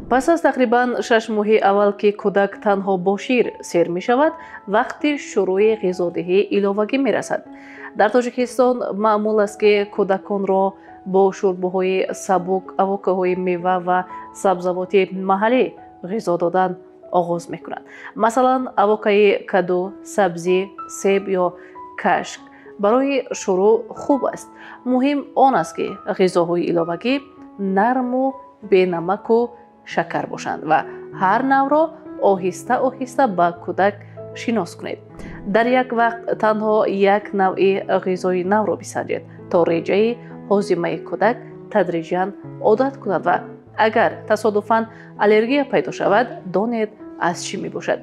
Пас аз тақрибан 6 моҳи аввал, ки кӯдак танҳо бо шир сер мешавад, вақти шурӯи ғизодиҳии иловагӣ мерасад. Дар Тоҷикистон маъмул аст, ки кӯдаконро бо шӯрбоҳои сабук, авокаҳои мева ва сабзавоти маҳаллӣ ғизо додан оғоз мекунанд. Масалан, авокаи каду, сабзӣ, себ ё кашк барои шурӯъ хуб аст. Муҳим он аст, ки ғизоҳои иловагӣ нарму бенамаку шакар бошанд ва ҳар навъро оҳиста оҳиста ба кӯдак шинос кунед. Дар як вақт танҳо як навъи ғизои навро бисанҷед, то реҷаи ҳозимаи кӯдак тадриҷан одат кунад ва агар тасодуфан аллергия пайдо шавад, донед, аз чӣ мебошад.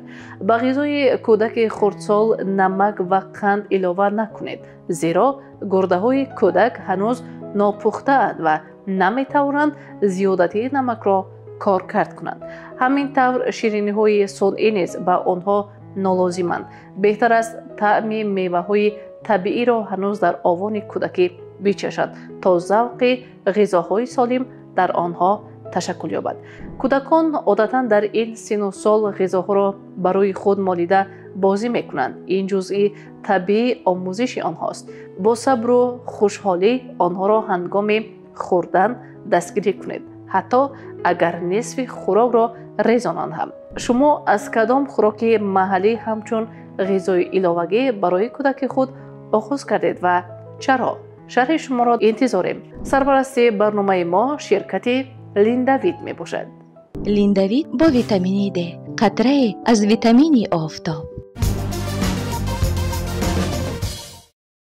Ба ғизои кӯдаки хурдсол намак ва қанд илова накунед, зеро гурдаҳои кӯдак ҳанӯз нопухтаанд ва наметавонанд зиёдатии намакро коркард кунанд. Ҳамин тавр, шириниҳои сунъӣ низ ба онҳо нолозиманд. Беҳтар аст таъми меваҳои табииро ҳанӯз дар овони кӯдакӣ бичашанд, то завқи ғизоҳои солим дар онҳо ташаккул ёбад. Кӯдакон одатан дар ин синну сол ғизоҳоро барои худ молида бозӣ мекунанд. Ин ҷузъи табиии омӯзиши онҳост. Бо сабру хушҳолӣ онҳоро ҳангоми хӯрдан дастгирӣ кунед, ҳатто агар нисфи хӯрокро резонанд ҳам. Шумо аз кадом хӯроки маҳаллӣ ҳамчун ғизои иловагӣ барои кӯдаки худ оғоз кардед ва чаро? Шарҳи шуморо интизорем. Сарпарасти барномаи мо ширкати Линдавит мебошад. Линдавит бо витамини Д, қатрае аз витамини офтоб.